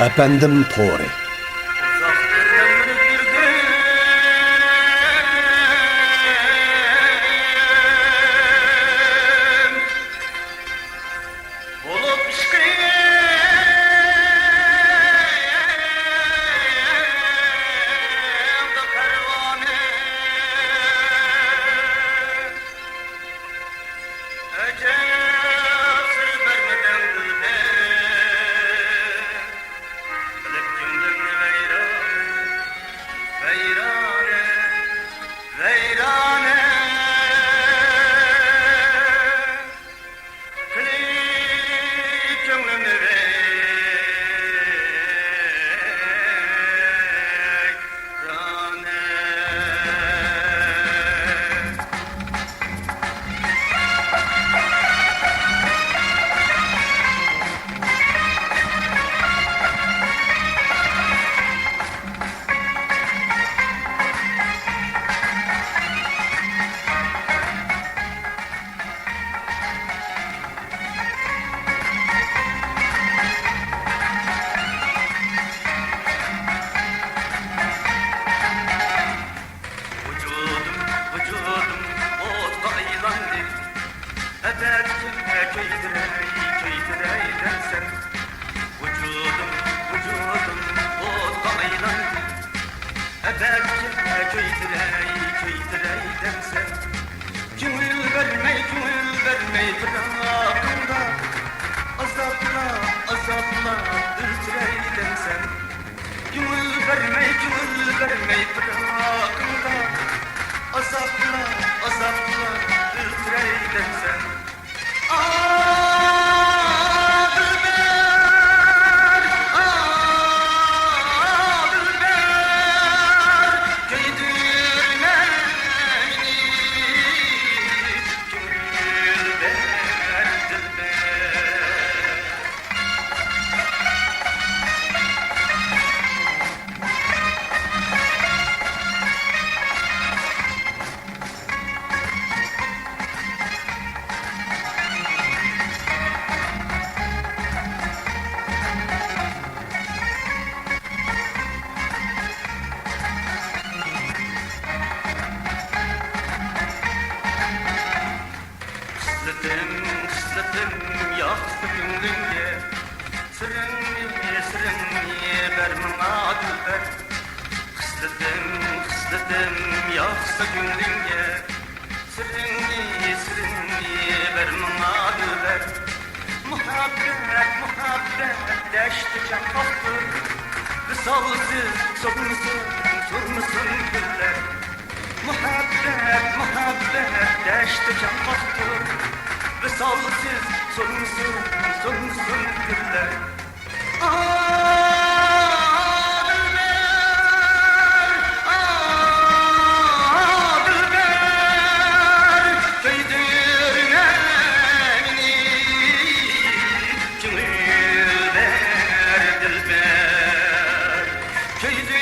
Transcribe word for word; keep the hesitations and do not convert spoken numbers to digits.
ئەپەندىم تورى. بولۇپ ئىشقىڭدا پەرۋانە، ئەجەب سىر بەرمىدىڭ دىلبەر، قىلىپ كۆڭلۈمنى ۋەيران، ۋەيرانە، ۋەيرانە. قىلىپ كۆڭلۈمنى ۋەيرانە. ۋۇجۇدۇم، ۋۇجۇدۇم ئوتقا ئايلاندى. ئەبەدكە كۆيدۈرەي، كۆيدۈرەي دەمسەن. ۋۇجۇدۇم، ۋۇجۇدۇم ئوتقا ئايلاندى. ئەبەدكە كۆيدۈرەي، كۆيدۈرەي دەمسەن. كۆڭۈل بەرمەي، كۆڭۈل بەرمەي پىراقىڭدا، ئازابلاپ، ئازابلاپ ئۆلتۈرەي دەمسەن. كۆڭۈل بەرمەي، كۆڭۈل بەرمەي پىراقىڭدا، ئازابلاپ، ئازابلاپ ئۆلتۈرەي دەمسەن. ئا، دىلبەر، ئا، دىلبەر، كۆيدۈرمە مېنى، كۆڭۈل بەر، دىلبەر. خىسلىتىم، خىسلىتىم ياقسا كۆڭلۈڭگە، سىرىڭنى، سىرىڭنى بەر ماڭا دىلبەر. خىسلىتىم، خىسلىتىم ياقسا كۆڭلۈڭگە، سىرىڭنى، سىرىڭنى بەر ماڭا دىلبەر. مۇھەببەت، مۇھەببەت دەشتى چاققاقتۇر، ۋىسالسىز سولمىسۇن، سولمىسۇن گۈللەر. مۇھەببەت، مۇھەببەت دەشتى چاققاقتۇر، ۋىسالسىز سولمىسۇن، سولمىسۇن گۈللەر. ئا، دىلبەر، ئا، دىلبەر، كۆيدۈرمە مېنى، كۆڭۈل بەر، دىلبەر. كۆيدۈرمە